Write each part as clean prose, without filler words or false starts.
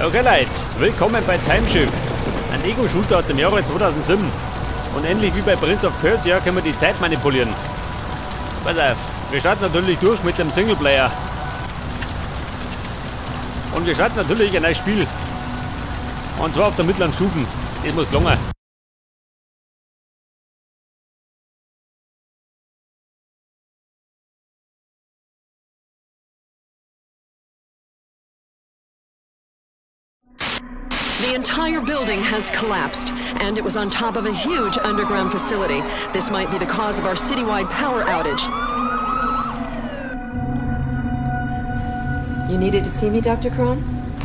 Okay Leute, willkommen bei Timeshift, ein Ego-Shooter aus dem Jahre 2007. Und ähnlich wie bei Prince of Persia können wir die Zeit manipulieren. Pass auf, wir starten natürlich durch mit dem Singleplayer. Und wir starten natürlich ein neues Spiel. Und zwar auf der mittleren Stufen. Das muss gelungen. The entire building has collapsed, and it was on top of a huge underground facility. This might be the cause of our citywide power outage. You needed to see me, Dr. Crone?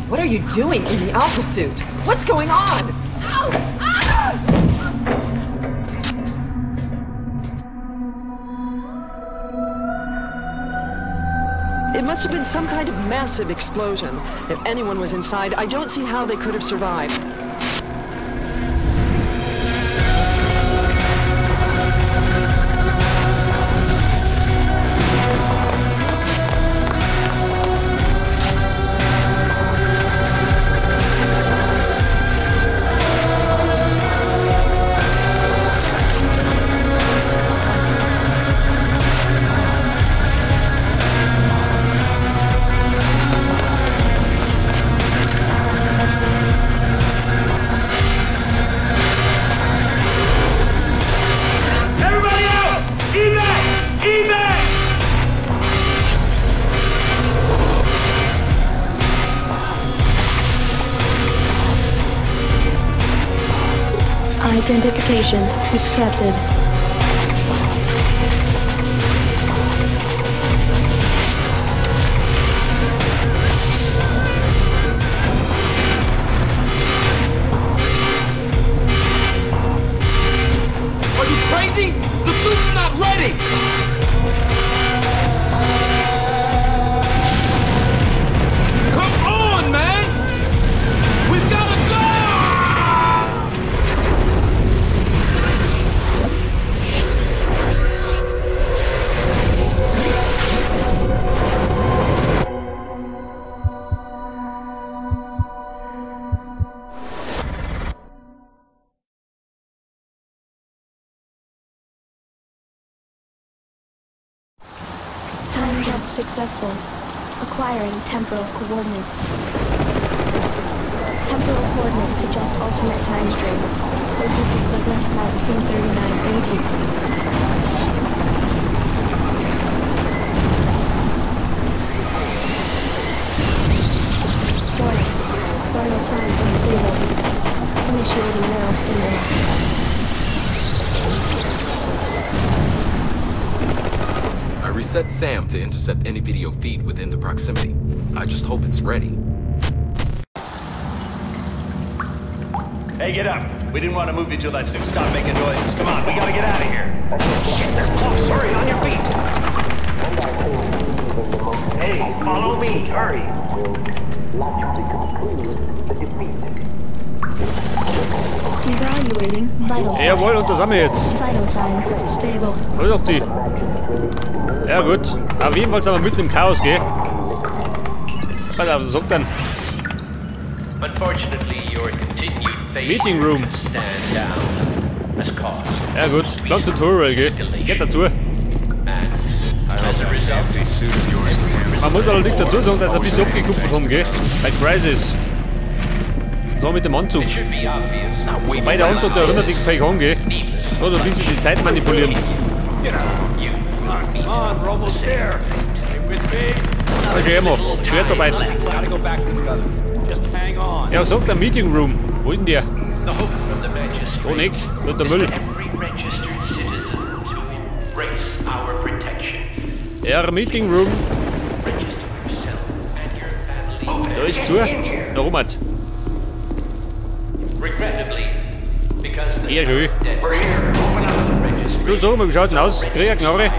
What are you doing in the Alpha suit? What's going on? Ow! Ah! It must have been some kind of massive explosion. If anyone was inside, I don't see how they could have survived. Identification accepted. Are you crazy? The suit's not ready! Come on, man! We've gotta go! Time jump successful. Acquiring temporal coordinates. Temporal coordinates suggest alternate time stream. Closest equivalent 1939 AD. Warning. Vital signs unstable. Initiating neural stimuli. I reset SAM to intercept any video feed within the proximity. I just hope it's ready. Hey, get up. We didn't want to move you till that suit stopped making noises. Come on, we gotta get out of here. Shit, they're close. Hurry, on your feet. Hey, follow me. Hurry. Evaluating vital signs. Jawohl, und das haben wir jetzt. Vital signs stable. Hol doch die. Ja gut, auf jeden Fall sind wir mitten im Chaos, gell? Pass auf, was sagt dann? Meeting Room. Ja gut, lang Tutorial, gell? Geht dazu. Man muss allerdings dazu sagen, dass sie ein bisschen abgekupfert haben, gell? Bei Crysis. So mit dem Anzug. Wobei der Anzug, der erinnert dich gleich an, gell? Oder ein bisschen die Zeit manipulieren. Okay, immer. Schwertarbeit. Ja, sagt der Meeting Room. Wo ist denn der? Oh, Nick. Wird der Müll. Ja, Meeting Room. Da ist zu. Da rum hat. Ja, schön. Du sag mal, wie schaut denn aus? Krieg ich Knarre?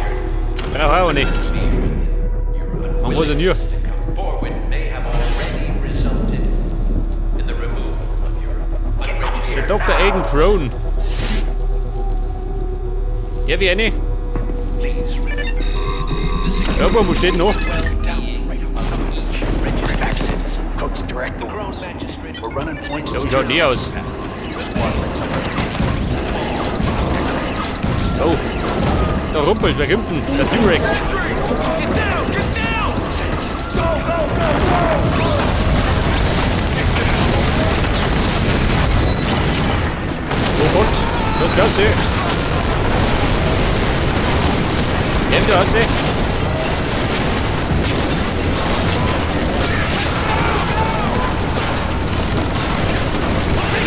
Brauch ich auch nicht. Man weiß ja nie. Der Dr. Aiden Crone. Ja, wie eine? Ja, wo steht noch? We're running point to So schaut die aus. Oh. Da rumpelt, wer kommt denn? Der T-Rex. Get down! Get down! Go, go, go, go! Oh Gott, so klasse. Nimm die raus.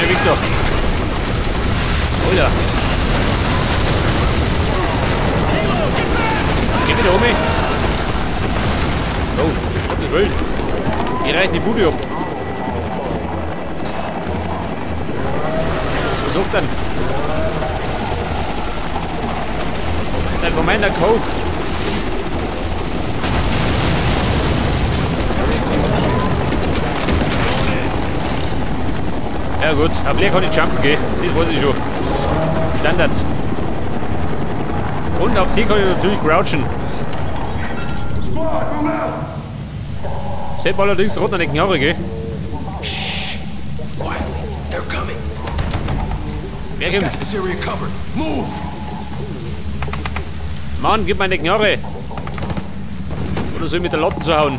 Der Victor. Alter. Geh wieder um. Oh, Gottes Willen. Hier reicht die Bude ab. Was sagt denn? Dein Commander Coke. Ja gut, auf leer kann ich jumpen gehen. Das weiß ich schon. Standard. Und auf C kann ich natürlich crouchen. Seht mal allerdings gerade noch nicht Knarre, gell? Wer kommt? Mann, gib mir eine Knarre! Oder soll ich mit der Latten zu hauen?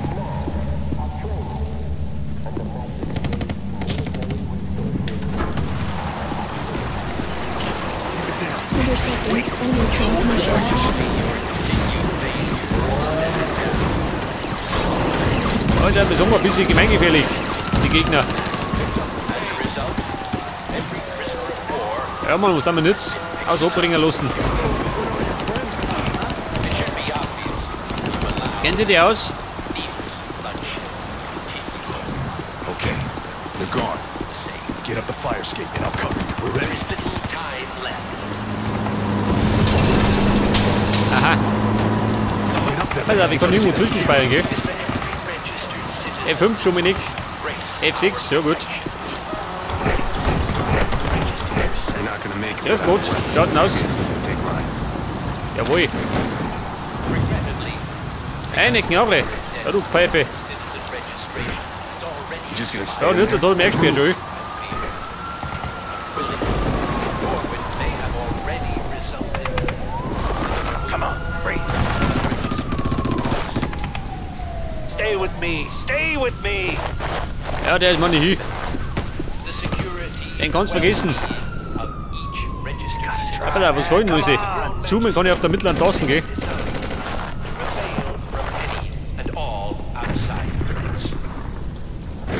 Alter, das ist ein bisschen gemeingefährlich, die Gegner. Ja, man muss da mal nichts aus abbringen lassen. Kennen Sie die aus? Okay, they're gone. Get up the fire escape and I'll cover you. We're ready. Aha. Also, ich kann irgendwo zwischenspeichern, gell? F5 schon mal nicht. F6, ja gut. Ja, ist gut. Schaut denn aus. Jawohl. Eine Knarre. Ja, du Pfeife. Da, und jetzt hat er mehr gespielt, schon. Stay with me. Stay with me. Ja, der ist mal nicht hin. Den kannst du vergessen. Alter, was holen muss ich? Zoomen kann ich auf der mittleren Tasten gehen.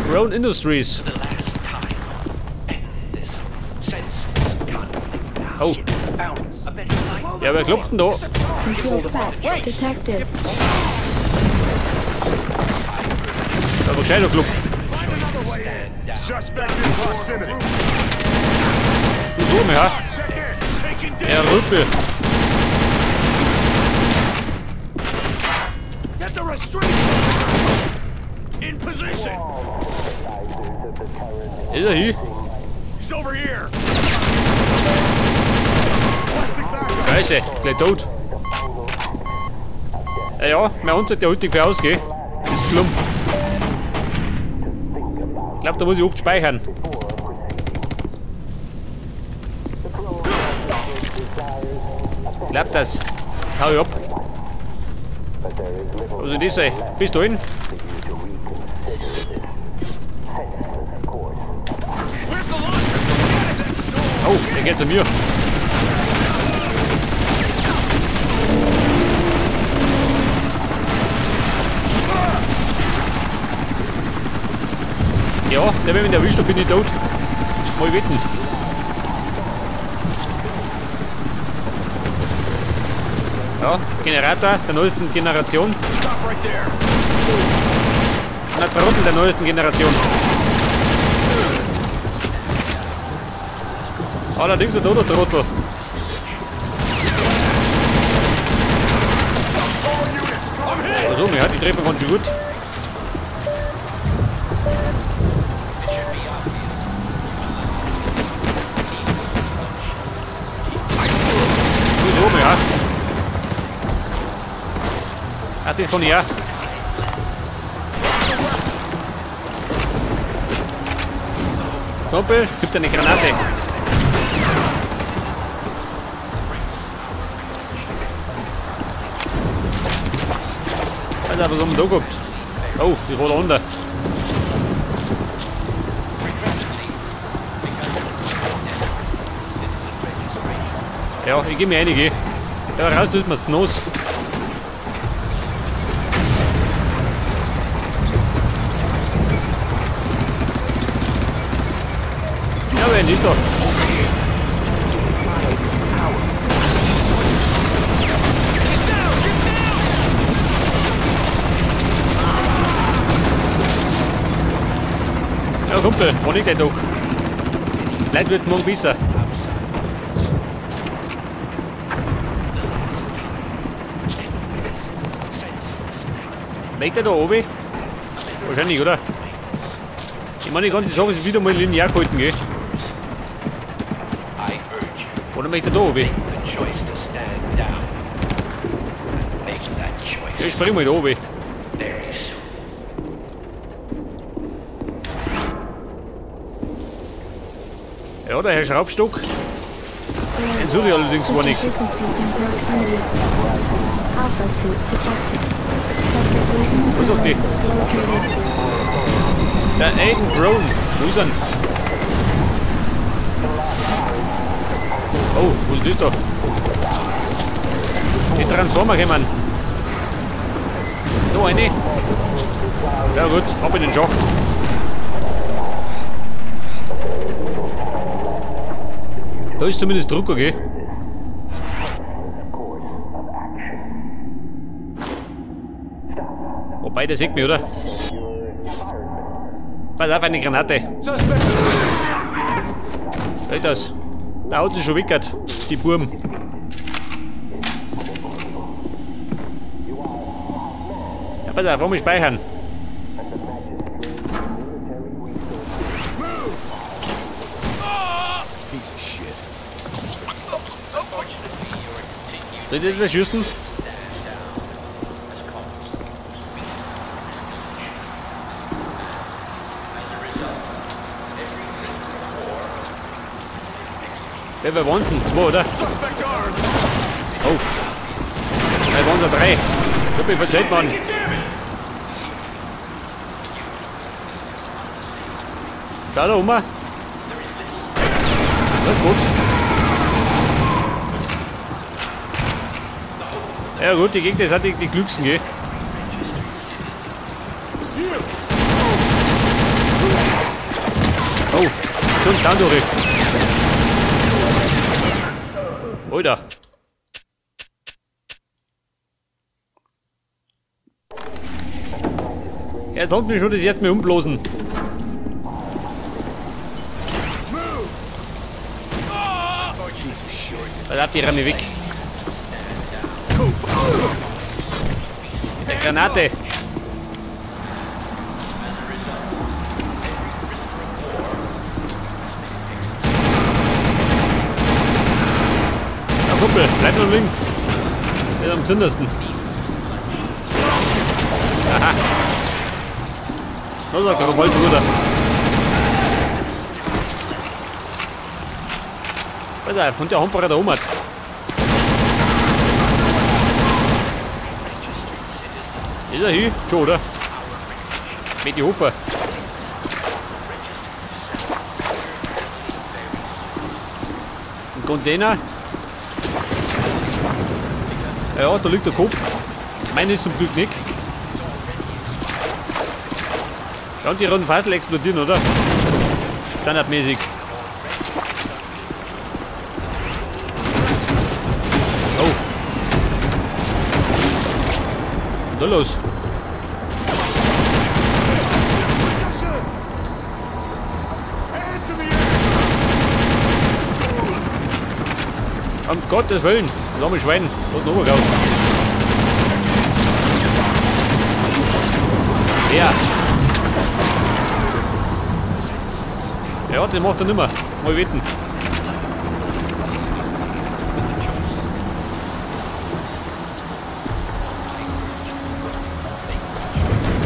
Crown Industries. Oh. Ja, wer klopft denn da? Da hat gescheit geklopft. Du so, ja. Ja, Rüppel. Ist er hier? Scheiße, gleich tot. Ja, ja, mein Hund sollte ja heute nicht ausgehen. Das ist klump. Ich glaube, da muss ich oft speichern. Klappt das? Jetzt hau ich ab. Was soll das sein? Bist du hin? Oh, der geht zu mir. Ja, der, wenn mich erwischt, dann bin ich tot. Mal wetten. Ja, Generator der neuesten Generation. Na, Trottel der neuesten Generation. Allerdings ein toter Trottel. Also, ja, die treffen ganz schön gut. So, ja. Ah, das kann ich auch. Kumpel, gibt eine Granate. Alter, was haben wir da gehabt? Oh, die war da unten. Ja, ich geh mir einige. Ja, raus tut mir's los. Ja, wer nicht da? Ja, Kumpel, war nicht der Tag. Leid wird morgen besser. Legt er da oben? Wahrscheinlich, oder? Ich meine, die ganze Sache ist wieder mal linear gehalten, gell? Oder möchte er da oben? Ja, ich spring mal da oben. Ja, der Herr Schraubstock. Den suche ich allerdings gar nicht. Wo ist auch die? Der Aiden Drone. Wo ist er? Oh, wo ist das da? Die Transformer kommen. Da eine. Ja gut, ab in den Schacht. Da ist zumindest Druck, okay? Wobei, der sieht mich, oder? Pass auf, eine Granate. Was ist das? Da hat sich schon wickert, die Burm. Ja, pass auf, warum speichern? Soll ich das schießen? Wer waren's denn? Zwei, oder? Oh. Wer waren's denn? Drei. Ich hab mich verzählt, Mann. Schau da um. Das ist gut. Ja gut, die Gegner sind die Glücksten, gell? Oh, schon Zaun durch. Alter. Jetzt kommt mich schon das erste Mal umblasen. Pass auf, die Ramme weg. Mit der Granate. Ja, Kumpel, bleib nur liegen. Der ist am zündesten. Aha. Los, der Krawallbruder. Pass auf, und der Hamperer da oben hat. Ist er hier? Schon, oder? Mit die Hofer. Ein Container. Ja, da liegt der Kopf. Meine ist zum Glück nicht. Ja, und die roten Fassel explodieren, oder? Standardmäßig. Oh. Was ist da los? Um Gottes Willen, lass mich Schwein, lass ihn raus. Ja. Ja, den macht er nimmer. Mal wetten.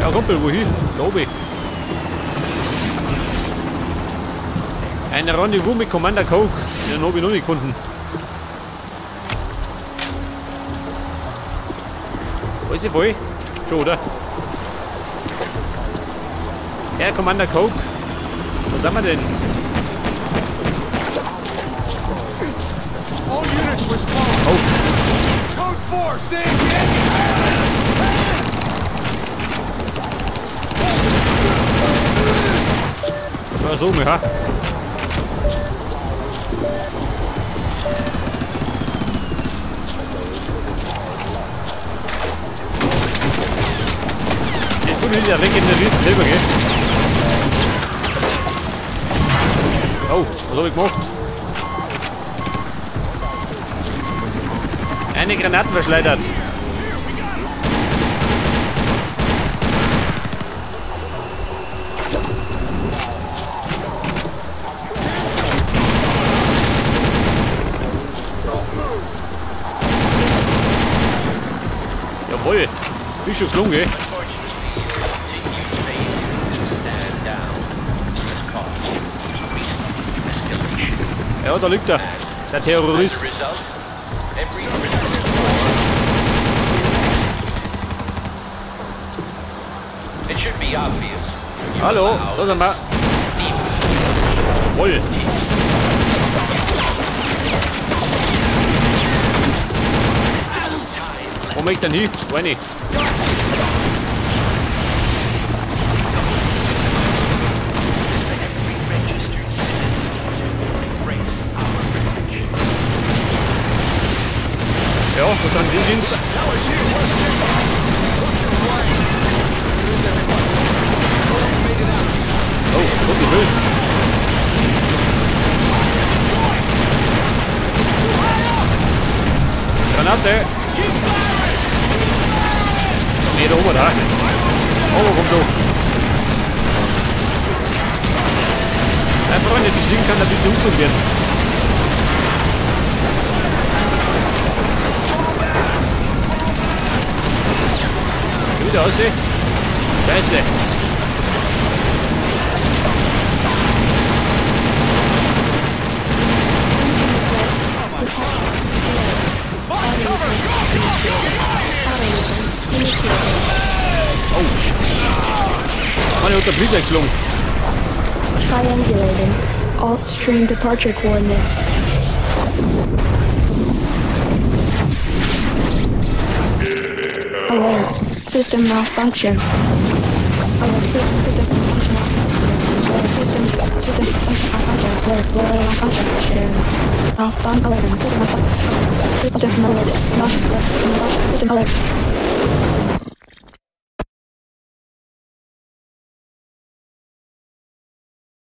Ja, Kumpel, wohin? Da oben. Ein Rendezvous mit Commander Coke. Den habe ich noch nicht gefunden. Alles ist voll? Schon, oder? Herr Commander Coke. Wo sind wir denn? All units respond. Oh. Code 4, say again. Ja, so, ja. Ich bin wieder weg in der Welt selber, gell? Oh, was habe ich gemacht? Eine Granate verschleudert. Jawohl, ist schon gelungen, gell? Ja, da liegt er, der Terrorist. Hallo, da sind wir. Jawohl. Wo möchte ich denn hin? Weiß nicht. Ja, wo sind Sie denn? Oh, Gottes Willen. Granate! Nee, da oben, da. Oh, komm schon. Ja, Freunde, das Ding kann ein bisschen umgezogen werden. Wieder raus. Scheiße. Oh. Mann, hat der Blitz eingeschlagen. Triangulating. Alt stream departure coordinates. Alert. System malfunction. Alert. System malfunction. System malfunction. Malfunction. Malfunction. Alert. System alert. System alert.